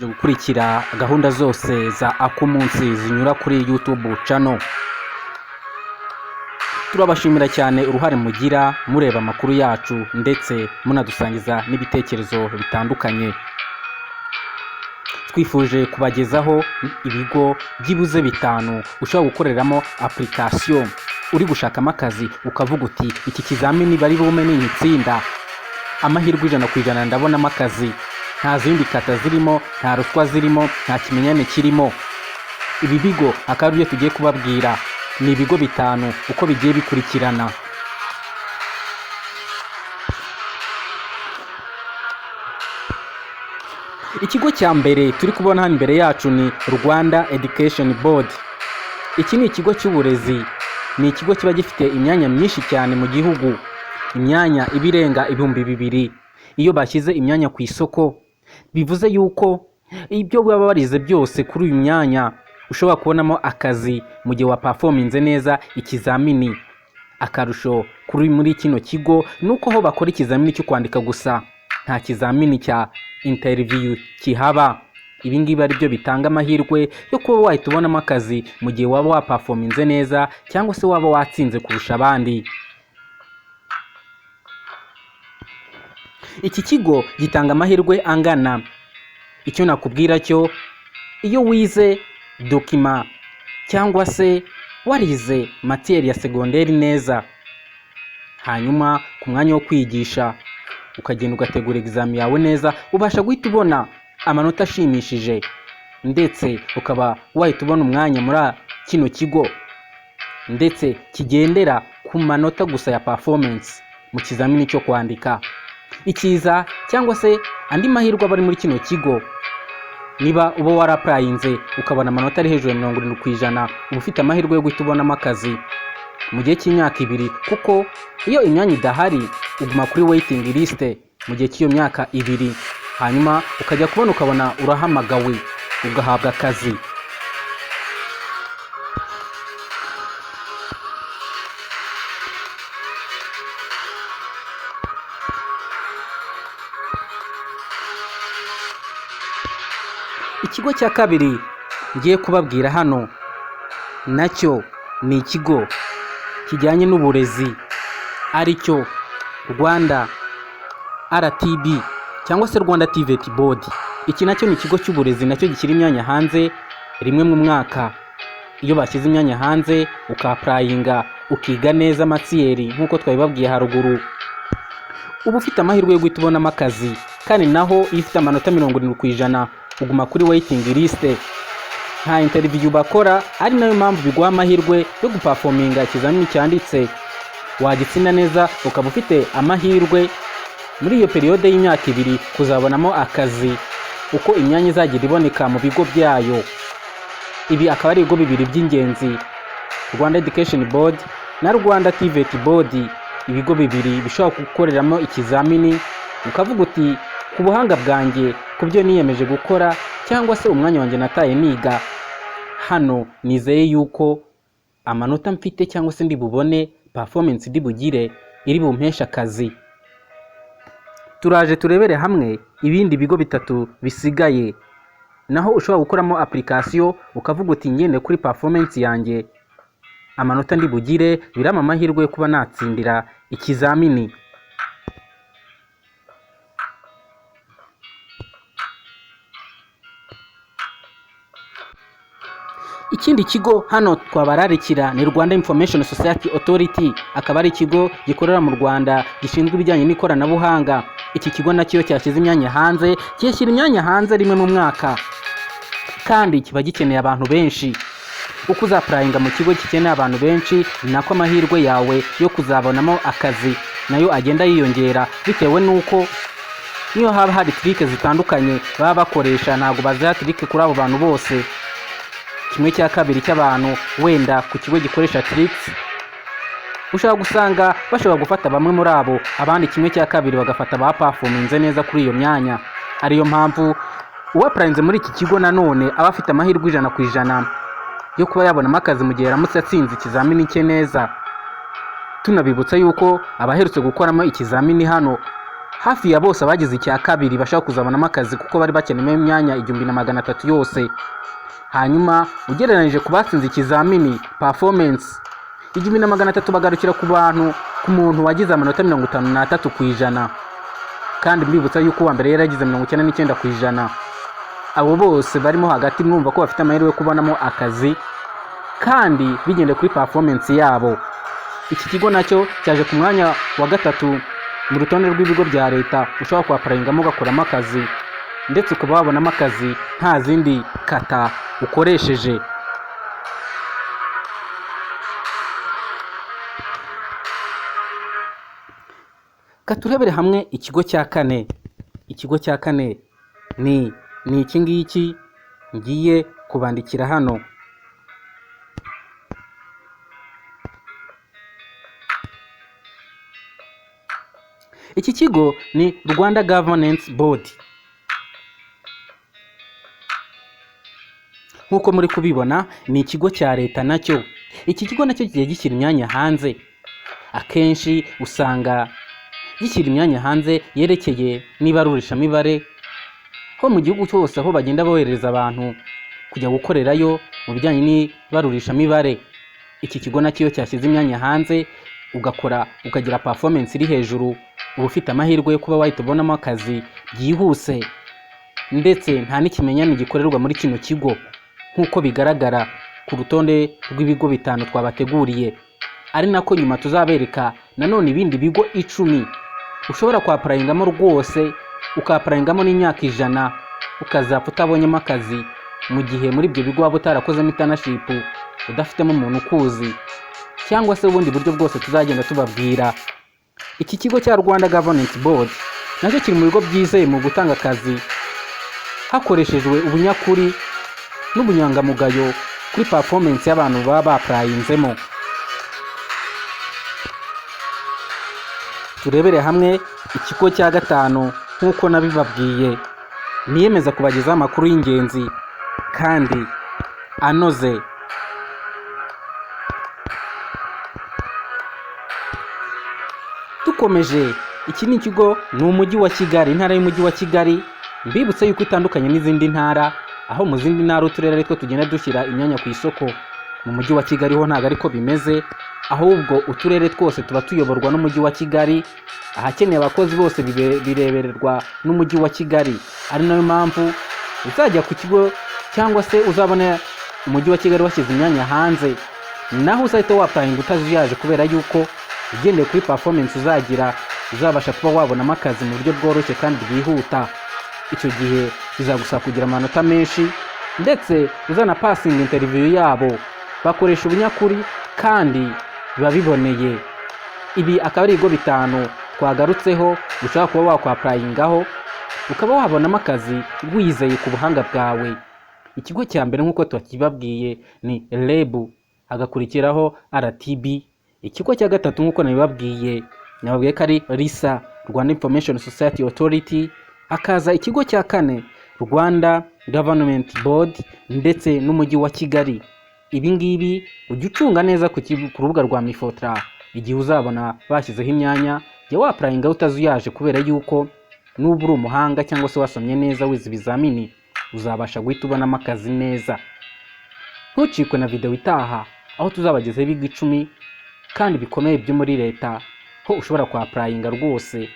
Gukurikira gahunda zose za Akumunsi zinyura kuri YouTube channel. Turabashimira cyane uruhare mugira mureba amakuru yacu ndetse munadusangiza n'ibitekerezo bitandukanye. Twifuje kubagezaho ibigo byibuze bitanu ushobora gukoreramo application uri gushakamo akazi, ukavuga uti: "Iki kizamini bari bume nintsinda, amahirwe 100% ndabonamo akazi." Nta zindi kata zirimo, nta ruswa zirimo, nta kimenyane kirimo. Ibi bigo akaba aribyo tugiye kubabwira. Ni ibigo bitanu uko bigiye bikurikirana. Ikigo cya mbere turi kubona hano imbere yacu ni Rwanda Education Board. Iki ni ikigo cy'uburezi, ni ikigo kiba gifite imyanya myinshi cyane mu gihugu, imyanya iba irenga 2000. Iyo bashyize imyanya ku isoko, bivuze yuko ibyo baba barize byose kuri uyu myanya ushobora kubonamo akazi mu gihe waperforminze neza ikizamini. Akarusho kuri muri kino kigo ni uko aho bakora ikizamini cyo kwandika gusa, nta kizamini cya interview kihaba. Ibi ngibi ari byo bitanga amahirwe yo kuba wahita ubonamo akazi mu gihe waba waperforminze neza cyangwa se waba watsinze kurusha abandi. Iki kigo gitanga amahirwe angana. Icyo nakubwira cyo, iyo wize document cyangwa se warize matière ya segonderi neza, hanyuma ku mwanya wo kwigisha ukagenda ugategura examen yawe neza, ubasha guhita ubona amanota ashimishije, ndetse ukaba wahita ubona umwanya muri kino kigo, ndetse kigendera ku manota gusa ya performance mu kizamini cyo kwandika. Ikiza cyangwa se andi mahirwe aba ari muri kino kigo, niba uba warapplyinze ukabona amanota ari hejuru ya 70%, uba ufite amahirwe yo guhita ubonamo akazi mu gihe cy'imyaka 2, kuko iyo imyanya idahari uguma kuri waiting list mu gihe cy'iyo myaka 2, hanyuma ukajya kubona ukabona urahamagawe, ugahabwa akazi. Ikigo cya kabiri ngiye kubabwira hano nacyo ni ikigo kijyanye n'uburezi, aricyo Rwanda RTB cyangwa se Rwanda TVET Board. Iki nacyo ni ikigo cy'uburezi, nacyo gishyira imyanya hanze rimwe mu mwaka. Iyo bashyize imyanya hanze, ukapplyinga, ukiga neza matière nk'uko twabibabwiye haruguru, uba ufite amahirwe yo guhita ubonamo akazi. Kandi naho iyo ufite amanota 70%, uguma kuri waiting list, nta interview bakora, ari nayo mpamvu biguha amahirwe yo guperforminga ikizamini cyanditse. Wagitsinda neza, ukaba ufite amahirwe muri iyo période y'imyaka 2 kuzabonamo akazi uko imyanya izagenda iboneka mu bigo byayo. Ibi akaba ari ibigo bibiri by'ingenzi, Rwanda Education Board na Rwanda TVET Board, ibigo bibiri bishobora gukoreramo ikizamini ukavuga uti: "Ku buhanga bwanjye, ku byo niyemeje gukora cyangwa se umwanya wanjye nataye niga hano, nizeye yuko amanota mfite cyangwa se ndi bubone, performance ndi bugire iri bumpeshe akazi." Turaje turebere hamwe ibindi bigo bitatu bisigaye, naho ushobora gukoramo application ukavuga uti: "Ngende kuri performance yanjye, amanota ndi bugire birampa amahirwe yo kuba natsindira ikizamini." Ikindi kigo hano twabararikira ni Rwanda Information Society Authority, akaba ari ikigo gikorera mu Rwanda gishinzwe ibijyanye n'ikoranabuhanga. Iki kigo nacyo cyashyize imyanya hanze, kiyashyira imyanya hanze rimwe mu mwaka, kandi kiba gikeneye abantu benshi. Uko uzapplyinga mu kigo gikeneye abantu benshi, ni nako amahirwe yawe yo kuzabonamo akazi nayo agenda yiyongera, bitewe n'uko niyo haba hari trick zitandukanye baba bakoresha, ntabwo baziha trick kuri abo bantu bose. Kimwe cya kabiri cy'abantu wenda ku kigo gikoresha tricks, ushobora gusanga bashobora gufata bamwe muri abo, abandi kimwe cya kabiri bagafata abaperforminze neza kuri iyo myanya. Ariyo mpamvu uwapplyinze muri iki kigo nanone aba afite amahirwe 100% yo kuba yabonamo akazi mu gihe yaramutse atsinze ikizamini cye neza. Tunabibutsa yuko abaherutse gukoramo ikizamini hano Hafi ya bose abagize icya kabiri bashaka kuzabonamo akazi, kuko bari bakeneyemo imyanya 1300 yose. Hanyuma ugereranyije ku batsinze ikizamini performance, 1300 bagarukira ku bantu, ku muntu wagize amanota 53%. Kandi mbibutsa yuko uwa mbere yari yagize 99%. Abo bose barimo hagati, mwumva ko bafite amahirwe yo kubonamo akazi kandi bigendeye kuri performance yabo. Iki kigo nacyo cyaje ku mwanya wa gatatu mu rutonde rw'ibigo bya leta ushobora kuapplyingamo ugakuramo akazi, ndetse ukaba wabonamo akazi nta zindi kata ukoresheje. Katurebere hamwe ikigo cya kane. Ikigo cya kane ni iki ngiki ngiye kubandikira hano. Iki kigo ni Rwanda Governance Board. Nk'uko muri kubibona, ni ikigo cya leta nacyo. Iki kigo nacyo kigiye gishyira imyanya hanze. Akenshi usanga gishyira imyanya hanze yerekeye n'ibarurishamibare, ho mu gihugu cyose, aho bagenda bohereza abantu kujya gukorerayo mu bijyanye n'ibarurishamibare. Iki kigo nacyo iyo cyashyize imyanya hanze, ugakora ukagira performance iri hejuru, uba ufite amahirwe yo kuba wahita ubonamo akazi byihuse, ndetse nta n'ikimenyane gikorerwa muri kino kigo, nk'uko bigaragara ku rutonde rw'ibigo bitanu twabateguriye, ari nako nyuma tuzabereka nanone ibindi bigo 10 ushobora kwapplyingamo rwose, ukapplyingamo n'imyaka 100 ukazapfa utabonyemo akazi, mu gihe muri ibyo bigo waba utarakozemo internship, udafitemo umuntu ukuzi, cyangwa se ubundi buryo bwose tuzagenda tubabwira. Iki kigo cya Rwanda Governance Board nacyo kiri mu bigo byizeye mu gutanga akazi hakoreshejwe ubunyakuri n'ubunyangamugayo kuri performance y'abantu baba bapplyinzemo. Turebere hamwe ikigo cya gatanu. Nk'uko nabibabwiye, niyemeza kubagezaho amakuru y'ingenzi kandi anoze. Dukomeje, iki ni ikigo, ni umujyi wa Kigali, intara y'umujyi wa Kigali. Mbibutse yuko itandukanye n'izindi ntara, aho mu zindi ntara uturere aritwo tugenda dushyira imyanya ku isoko. Mu mujyi wa Kigali ho ntabwo ariko bimeze, ahubwo uturere twose tuba tuyoborwa n'umujyi wa Kigali. Ahakeneye abakozi bose birebererwa n'umujyi wa Kigali, ari nayo mpamvu uzajya ku kigo cyangwa se uzabona umujyi wa Kigali washyize imyanya hanze, naho uzahita wapplyinga utazuyaje, kubera yuko ugendeye kuri performance uzagira, uzabasha kuba wabonamo akazi mu buryo bworoshye kandi bwihuta. Icyo gihe bizagusaba kugira amanota menshi, ndetse uzanapassinga interview yabo. Bakoresha ubunyakuri kandi biba biboneye. Ibi akaba ari ibigo bitanu twagarutseho ushobora kuba wakwapplyingaho ukaba wabonamo akazi wizeye ku buhanga bwawe. Ikigo cya mbere, nk'uko twakibabwiye, ni REB, hagakurikiraho RTB. Ikigo cya gatatu, nk'uko nabibabwiye, nababwiye ko ari RISA, Rwanda Information Society Authority. Hakaza ikigo cya kane, Rwanda Government Board, ndetse n'umujyi wa Kigali. Ibi ngibi ujya ucunga neza ku rubuga rwa MIFOTRA. Igihe uzabona bashyizeho imyanya, jya wapplyinga utazuyaje, kubera yuko nuba uri umuhanga cyangwa se wasomye neza, wize ibizamini, uzabasha guhita ubonamo akazi neza. Ntucikwe na videwo itaha, aho tuzabagezaho ibigo 10 kandi bikomeye byo muri leta, ho ushobora kwapplyinga rwose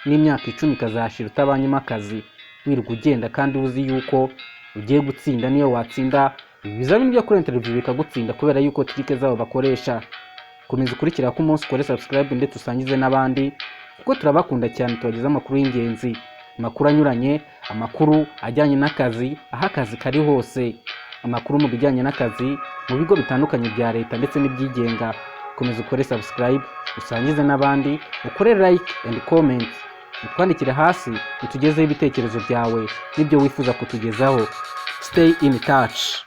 n'imyaka 10 ikazashira utabonyemo akazi, wirirwa ugenda kandi uzi yuko ugiye gutsinda. Niyo watsinda ibizamini byo kuri interview bikagutsinda, kubera yuko trick zabo bakoresha. Komeza ukurikira ko umunsi, ukore subscribe ndetse usangize n'abandi, kuko turabakunda cyane. Tubagezaho amakuru y'ingenzi, amakuru anyuranye, amakuru ajyanye n'akazi, aho akazi kari hose, amakuru mu bijyanye n'akazi mu bigo bitandukanye bya leta ndetse n'ibyigenga. Komeza ukore subscribe, usangize n'abandi, ukore like and comment, utwandikire hasi utugezeho ibitekerezo byawe n'ibyo wifuza kutugezaho. Stay in touch.